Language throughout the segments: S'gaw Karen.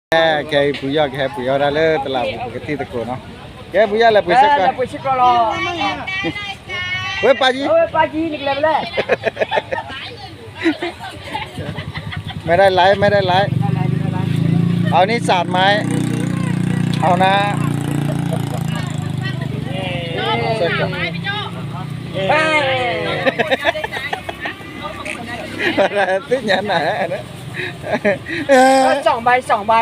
ခဲအံၤပူၤယီၢ်ကဟဲပှ့ၤအီၣ်ဒၣ်လၢတလးပူၤ ပကသံၣ်သကိးနီၤ, ကဟဲပူၤယီၢ်လဲၤပှ့ၤစဲးကီး, ဝဲပာ်ကံ, ไม่ได้ไลฟ์ ไม่ได้ไลฟ์ เอานี่สาดไม้ เอานะ သိညါနၤ สองใบ สองใบ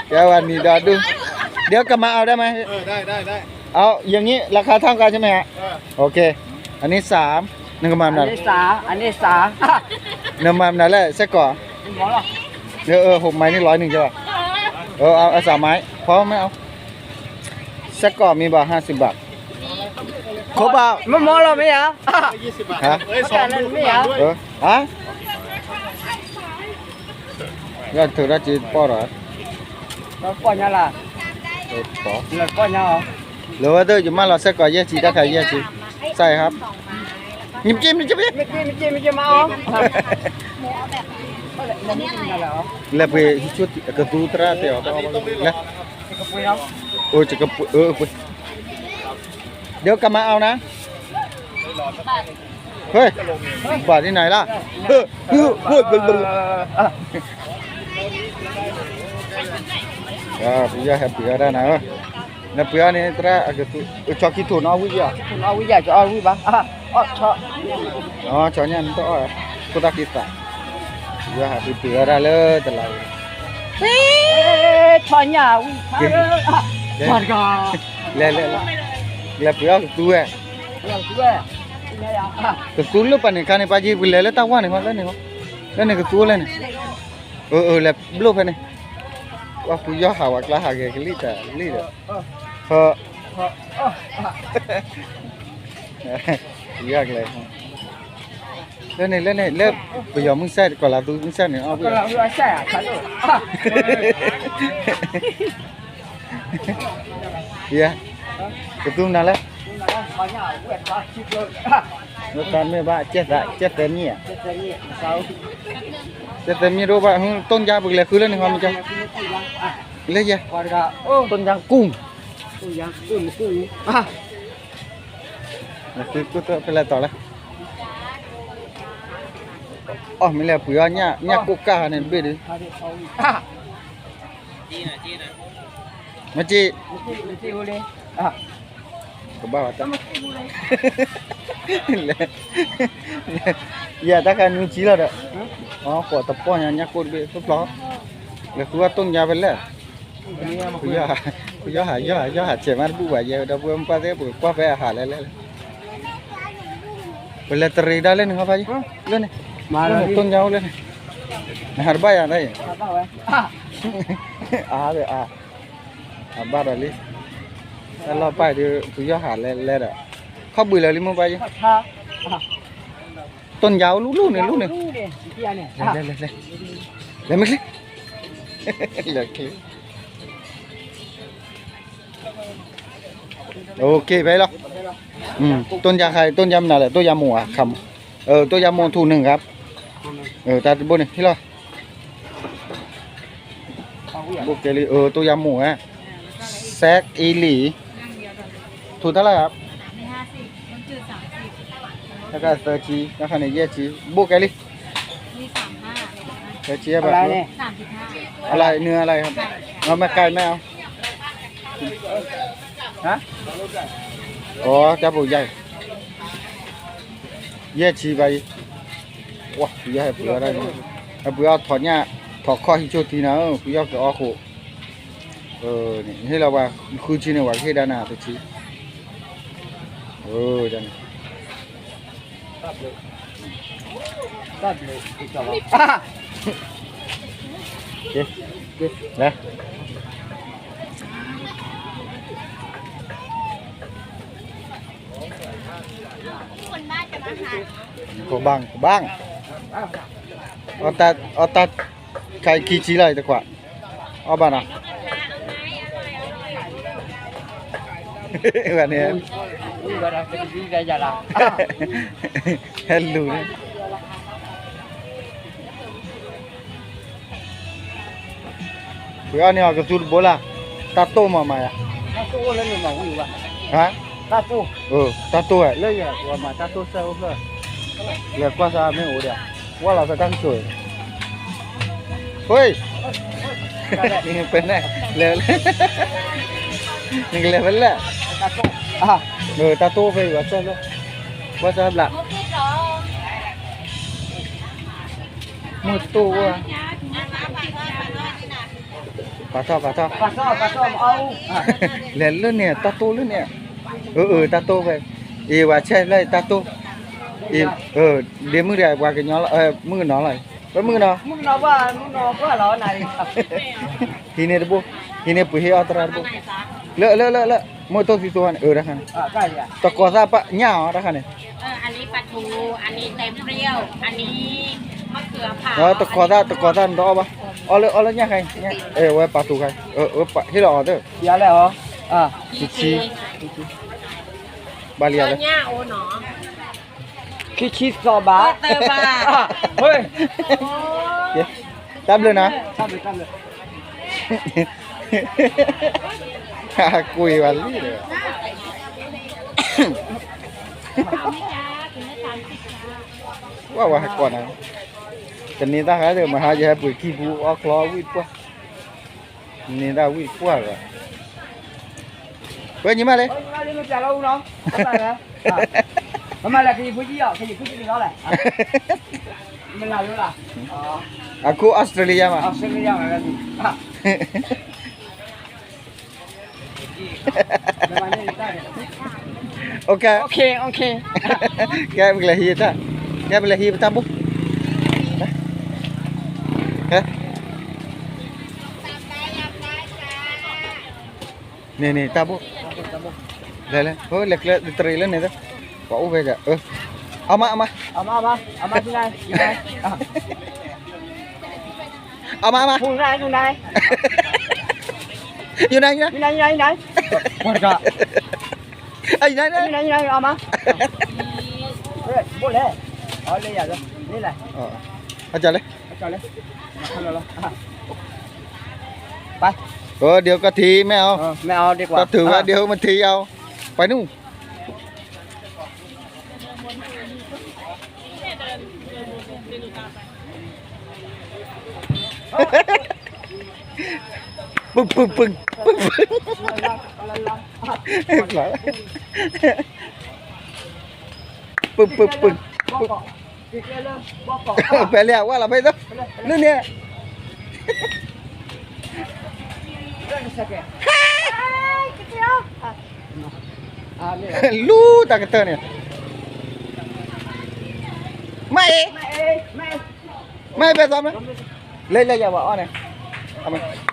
แก้ววันนี้ดอดู เดี๋ยวกลับมาเอาได้ไหม เออ ได้ ได้ ได้ เอา อย่างนี้ ราคาเท่ากันใช่ไหมฮะ เออ โอเค อันนี้สาม หนึ่งกำมัง อันนี้สาม อันนี้สาม หนึ่งกำมัง นั่นแหละ ไส้กรอก หมอเหรอ เออ เออ หกไม้นี่ร้อยหนึ่งใช่ป่ะ เออ เอา เอาสามไม้ พอไม่เอา ไส้กรอกมีบ่ห้าสิบบาท ครบเปล่า ไม่หมดหรอก ไม่เอา ฮะ ไม่เอา เออ ฮะ ရၢ်ထုးရၢ်က့ၤပီၢ်ဒီး ပီၢ်ညါလၢ ပီၢ်ညါအီၤ လၢဝဲဒၣ်ယမၢလီၤစဲးကီးယဲၢ်ဆံ တၢ်ခါယဲၢ်ဆံ ใส่ครับ မ့ၢ်က့မ့ၢ်က့မ့ၢ်က့မ့ၢ်က့မ့ၢ်အီၤ လဲၤပှ့ၤ ကသူသရၣ်တဲအီၤ လဲၤ အိၣ် ကပှ့ၤ เดี๋ยวกลับมาเอานะ เฮ้ย บาทที่ไหนล่ะ เฮ้ย เฮ้ย เฮ้ย ပယီၤဟဲပှ့ၤအီၣ်ဒၣ်နၤဧၢ, နပှ့ၤအီၣ်န့ၣ် သရၣ်အကသူ ကၠီခံထိၣ်နီၣ်ဝံၣ်ယၤ နီၣ်ဝံၣ်ယၤ ကၠီအီၣ်ဝံၣ်ဘၣ် အီၣ် ကၠီညါနတအီၣ် ခိၣ်တၢ်က့ၤသး ပယီၤဟးပှ့ၤပှ့ၤအီၣ်ဒၣ်လၢတလး ကဲ လဲၤ လဲၤ လဲၤ လဲၤပှ့ၤအီၣ်ကသူဝဲ ကသူလၢပှၤန့ၣ်ခါန့ၣ် ပှၤယံၤပှ့ၤလဲၤလၢတၢ်ဝါန့ၣ်ဃီ လၢန့ၣ်ဃီ လၢန့ၣ်ကသူလၢန့ၣ် အၢ အၢ လဲၤဘျိၣ်ဖဲန့ၣ် ပှၤပယီၤဟးဝဲကျါဟးဂဲၤကလံၣ်တၢ်လံၣ်ဒီး ဟၢ ပယီၤကလဲၤ လၢန့ၣ် လၢန့ၣ် လၢပယီၤမုၢ်စဲး ကီၢ်လၤသူမုၢ်စဲးန့ၣ် အီၣ်ဝံၣ် ယၤ ကသူမနုၤလဲၣ် နတၢ်မ့ၢ်ဘၣ် ကဲသး ကဲသဲမံၣ်ဧါ ကဲသဲမံၣ်ဒိၣ်ဘၣ် တိၢ်ညါပကလဲၤဃုလၢန့ၣ်ဃီမ့ၢ်ကၠီ လၢယဲ တိၢ်ညါကူၣ် နသုကိၣ်တဖဲလဲၣ်တီၤလဲၣ် အီၣ်မ့ၢ်လဲၤပှ့ၤအီၣ်ညၣ် ညၣ်ကိၣ်ကၢ်န့ၣ်တဘ့ၣ်ဒုး မ့ၢ်က့ ကဘၣ်ဝဲတၢ် လဲၤ ယတၢ်ခါနွံဆံလီၤဒီး အီၣ်ကိးတပီၢ်ညါ ညၣ်ကိၣ်တဘ့ၣ် ဖျီဖျီ လဲၤဃုအီၣ်တိၢ်ညါဖဲလဲၣ် ပယီၤဟး ပယီၤဟး ယီၤဟး ဆဲးမးတဘူၣ်ဘၣ် ယဲဒီပုၢ်ဝဲၢ်မုၣ်ပှၢ်သ့ၣ် ပကကွၢ်ဖဲအဟးလဲၣ်လဲၣ် ပလဲၤတရံးဒၣ်လၢန့ၣ်ဃီဖးယံၤ လၢန့ၣ် တိၢ်ညါအိၣ်လၢန့ၣ် နဟးတဘၣ်ယၤတၢ်အံၤ အါဒီးအါ အဘၣ်ဒီးလံ တၢ်လီၢ်ပၢ်အံၤဒုး ပယီၤဟးလဲၣ်လဲၣ်ဒီး ခီၣ်ဘှံးလၢာ်လံမိၢ်ပှၢ်ယံၤ တိၢ်ညါအိၣ်လူၤလူၤန့ၣ်လူၤန့ၣ် လဲၤလဲၤလဲၤလဲၤ လဲၤမ့ၢ်ချ့ လဲၤချ့ โอเค ဖဲလီၤ ต้นยาใคร ต้นยามันอะไร ต้นยาหมู่อ่ะครับ เออ ต้นยาหมู่ถูกหนึ่งครับ เออ ตาบนนี่ พี่ลอ บวกแกลี เออ ต้นยาหมู่ฮะ แซกอีหลี ถูกเท่าไหร่ครับ แล้วก็เซอร์ชี แล้วคันนี้เยชี บวกแกลี เซอร์ชีแบบ อะไรเนี่ย อะไร เนื้ออะไรครับ เอาไม่ไก่ไม่เอา ฮะ อ๋อ จับปูใหญ่ ယဲၢ်ဆံဘၣ်အံၤ ဝါ ပယီၤဟဲပှ့ၤအီၣ်ဒၣ်န့ၣ် ဟဲပှ့ၤအီၣ်ထီၣ်ညၣ် ထီၣ်ခီၣ်ဟံးဆိၣ်ထံနၤဧၢ ပယီၤကအီၣ်ဃိး န့ၣ် ဟ့ၣ်လီၤပှၤ ဃုဆံန့ၣ် ပှၤကဟ့ၣ်ဒၣ်နၤတဆံ ဒ်န့ၣ် လဲၤ ကဘၣ် ကဘၣ် အီၣ်တၢ် အီၣ်တၢ် ခါခံဆံလီၤ တကွၢ် အီၣ်ဘၣ်နီၤ ဝဲန့ၣ် ဟဲလူၤန့ၣ် ပှၤအီၣ်န့ၢ်အီၤကသူတဘိလၢ်, တၢ်တိၢ်မၤမၤယၤ, ဟါ, တၢ်တိၢ်ဝဲ, လၢယၤပှၤမၤတၢ်တိၢ်စဲအိၣ်ဖျၢၣ်, လဲၤကွၢ်စၢ်မ့ၢ်အိၣ်ဒီး, ဝၢ်လီၤဖဲတၢ်ကဆိၣ်, ဟ့, ပနဲ, လဲၤ, နကလဲၤဖဲလဲၣ်, တၢ်တိၢ်ဖဲအံၤ, ကွၢ်စၢ်ဘျး, မုၢ်တိၢ်ဝဲ ပာ်ထီၣ်ပာ်ထီၣ်, လဲၤလၢန့ၣ် တၢ်တိၢ်လၢန့ၣ်, အၢ အၢ တၢ်တိၢ်ဖဲ, အ့ ပှၤဆဲးဖျၢၣ်တၢ်တိၢ်, အ့ ဒ့မုၣ်ဒီးပှၤကညီလီၤ, မုၣ်ကနီၤလီၤ, ပမုၣ်ကနီၤ, ဟံးန့ၢ်တဘိ, ဟံးန့ၢ်ပှ့ၤဟ့ၣ်အီၣ်သရၣ်တဘိ, လၢ လၢ လၢ လၢ မုၢ်တိၢ်သံသိန့ၣ် အၢတခါန့ၣ်, တကိးသၣ်ပညၣ်အီၤတခါန့ၣ် တကိးသၣ် တကိးသၣ်နတအီၣ်ဘၣ်, အီၣ်လၢ အီၣ်လၢညၣ်ခါအံၤ, အဝဲပာ်တူာ်ခါအံၤ, ဟ့ၣ်လီၤအီၤသၢ, ဘၣ်လံ, ခံဆံသီဘး, တၢ်ဘျုးနၤ, ကွံာ်ဝဲလံဒီး, ဝဲဝဲဟဲကိးနၤ, တနံၤတၢ်ဟဲဒီး မဟါယဟဲပှ့ၤခံပူအီၣ်ချီဝံၣ်တပှၢ်, န့ၢ်ဒၣ်ဝံၣ်တပှၢ်လီၤ, ဝဲညီမးလံ, မမလဲကယံၤဖူကံအီၤ ကယံၤဖူကံလီၤလဲၣ်, မလၤလၢလၢ, အခု Australia မှာ, Australia မှာ, ကဲပကလဲၤဟံးတၢ်, ကဲပလဲၤဟံးပတၢ်ဘိ, န့ၣ်န့ၣ်တၢ်ဘိ, လဲၤလဲၤ, လဲၤကျဲတရံးလၢန့ၣ်, ပှၤအိၣ်ဖဲ, အမါအမါ, အမါအမါ, ယူၤနၤယူၤနၤ, ယူၤနၤယူၤနၤ, ယူၤနၤယူၤနၤ, အမါ, ဘိလဲၣ်, အီၤလၢယၤ, ဟဲကၢ်လၢ, ပှၤ, ဒ်ကထံၣ်မ့ၢ်အီၤ, တၢ်ထုးဝဲဒ်မ့ၢ်ထံၣ်အီၤ, ပှၤနုာ် ပឹၢ်ပឹၢ်ပឹၢ်, ပပၢ်ပၢ်ပၢ်, ပှဲၤလံဧါ, ဝဲလီၤဖဲသိး, လၢန့ၣ် လူၤတၢ်ကတၢၢ်န့ၣ်, မ့ၢ်အ့ၣ်, မ့ၢ်အ့ၣ်ဖဲသိးမ့ၢ်, လၢလၢယၤဝဲအီၣ်န့ၣ်,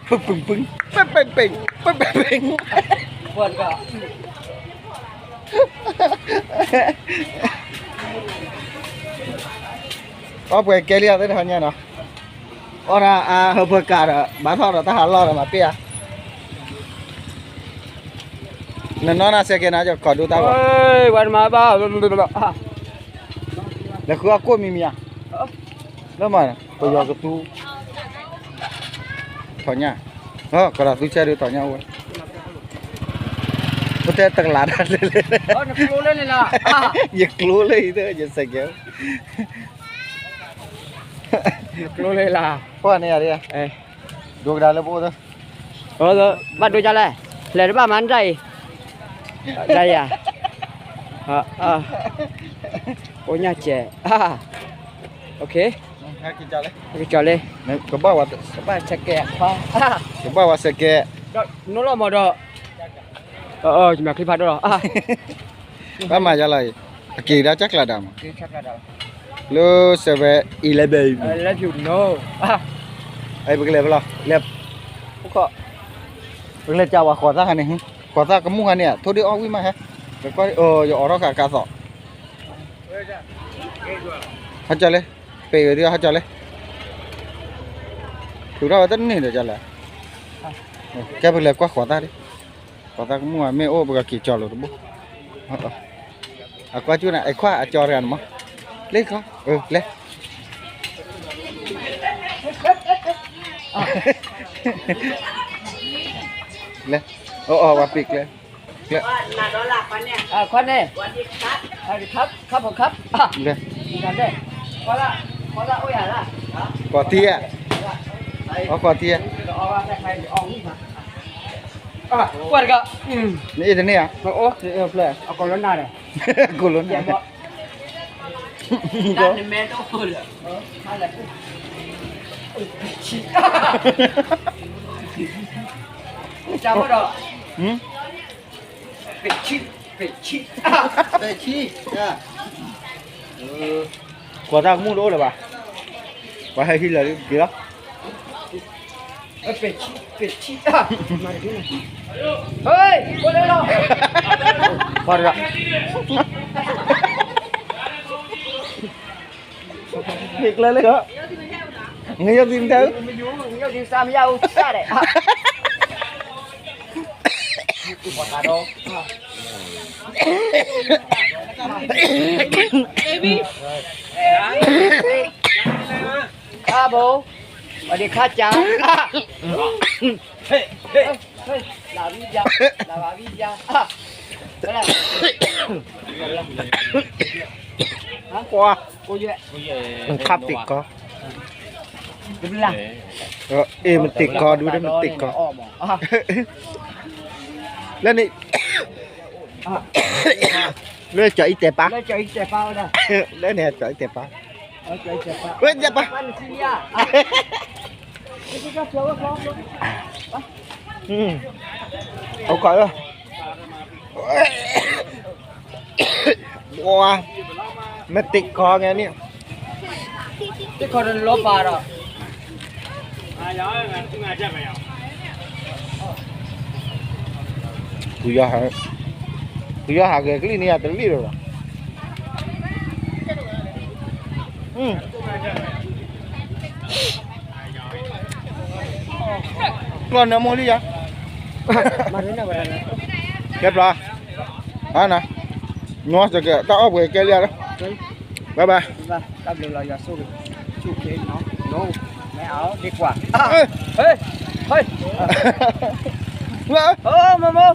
ပပပပပပပပ, အီၣ်ပှဲၤကဲလံဧါသ့ၣ်တဖၣ်ညါနီၤ, အီၣ်ဒၣ်အဟၢဖၢကးဒီး ဘၣ်ထီၣ်ဒီးတၢ်ဟးလီၢ်ဒီးမၤပ့ၢ်ဧါ, နနီၢ်နၤစဲးကဲနၤ ကီၢ်ဒိတၢ်ဂီၤ, ဝဲတမၤဘၣ်, လဲၤဃုအီၣ်ကိၣ်မံၤမံၤဧါ, လၢမၤ ပယီၤကသူ ထီၣ်ညၣ်, ကီၢ်ဒီးသူဆဲဒုးထီၣ်ညၣ်အိၣ်ဝဲ, ပတဲတကလးတၢ်လဲၣ်လဲၣ်, ယကျိလၢအံၤသၢ ယစဲးကဲ, ပှၢ်န့ၣ်ယၤ, ဒိကဒါလၢပအိၣ်သၢ, ဘၣ်ဒိကလဲၣ်, လဲၤတဘၣ်မၤနတၢ်အံၤ, ဒ်ယၤ, အိၣ်ညၣ်စဲး, ကကၠီလ့, ကဘၣ်ဝဲစဲးကဲ, ကဘၣ်ဝဲစဲးကဲ, နီၢ်လီၤမီၤဒီး, ယမၤချံဖးဒိၣ်လီၤ, ဘၣ်မၤယါလီၤအံၤ, အက့ၤဒၣ်ကၢ်ကျးဒၣ်မး, လၢ seven eleven, ပကလဲၤဖဲလဲၣ်, လဲၤ, ပကလဲၤကၢ်ဝဲဃိးသၣ်ခါန့ၣ်, ဃိးသၣ်ကမူၣ်ခါန့ၣ် ထိၣ်ဒ့ၣ်အီၣ်ဝံၣ်မးဟဲ, ယအီၣ်ထီၣ်ဃာ်ကးသိး, ဟဲကၠီလ့, ပ့ၤဝဲဒၣ်ဟဲကၠီလ့, ထုးထီၣ်ဝဲတန့ၢ်ဒီးကၠီလ့, ကဲပကလဲၤကွၢ်ဃိးသၣ်ဒံး, ဃိးသၣ်ကမူၣ်မ့ၢ်အိၣ်ပကက့ၤကၠီလိာ်တဘိ, အကွၢ်ကၠူၣ်န့ၣ် အဲခွါအကၠီတဂၤန့ၣ်မး, လ့ခီ, လဲၤ အ လဲၤ, အီၣ်အီၣ်ဝဲပ့ၤကျဲ, ကျဲ, ခွါန့ၣ်, လဲၤ, ကီၢ်ထံဧါ, အီၣ်ကီၢ်ထံဧါ, နအ့ၣ်တန့ၢ်ဧါ, နအ့ၣ်ဖျဲၣ်, အကိၣ်လိနၤ, ကိၣ်လိနၤ, ကွၢ်တၢ်ကမူၣ်တအိၣ်လၢၤဘၣ်, ပှၤဟဲဟံးလၢာ်လံ က့ၤလီၤ, ပှၤတဂၤ မ့ၢ်ကျဲလၢကီး, ငရုပ်သံမတၤ, ခါဘိ, ဝဲဒၣ်ခါကၢ်, လၢဝံယါ, လၢဝံယါ, ကွၢ်, ခါပ့ၤကီး, အ့ၣ်မတ့ၤကီးဒုး မတ့ၤကီး, လၢန့ၣ်, လၢကၠီအံၤတဲပၢ်, လၢန့ၣ်ကၠီအံၤတဲပၢ်, ဝဲတဲပၢ်, အကီး, မတ့ၤကီးန့ၣ်, တခီတလီၤပာ်ဒီး, ပယီၤဟးဂဲၤကလံၣ်န့ၣ် ယတလံၣ်လၢၤဘၣ်, လီၤနၢမူလံယါ, ကဲပျီ, န, နွံစကဲး တၢ်အီၣ်ပှဲၤကဲလံဧါ, bye bye, တၢ်ဘျုးလီၤယွၤဆိၣ်ဂ့ၤ, ဆူၣ်က့နီၤ, မ့ၢ်အီၤဒ်ကွၢ်, မမိၢ်,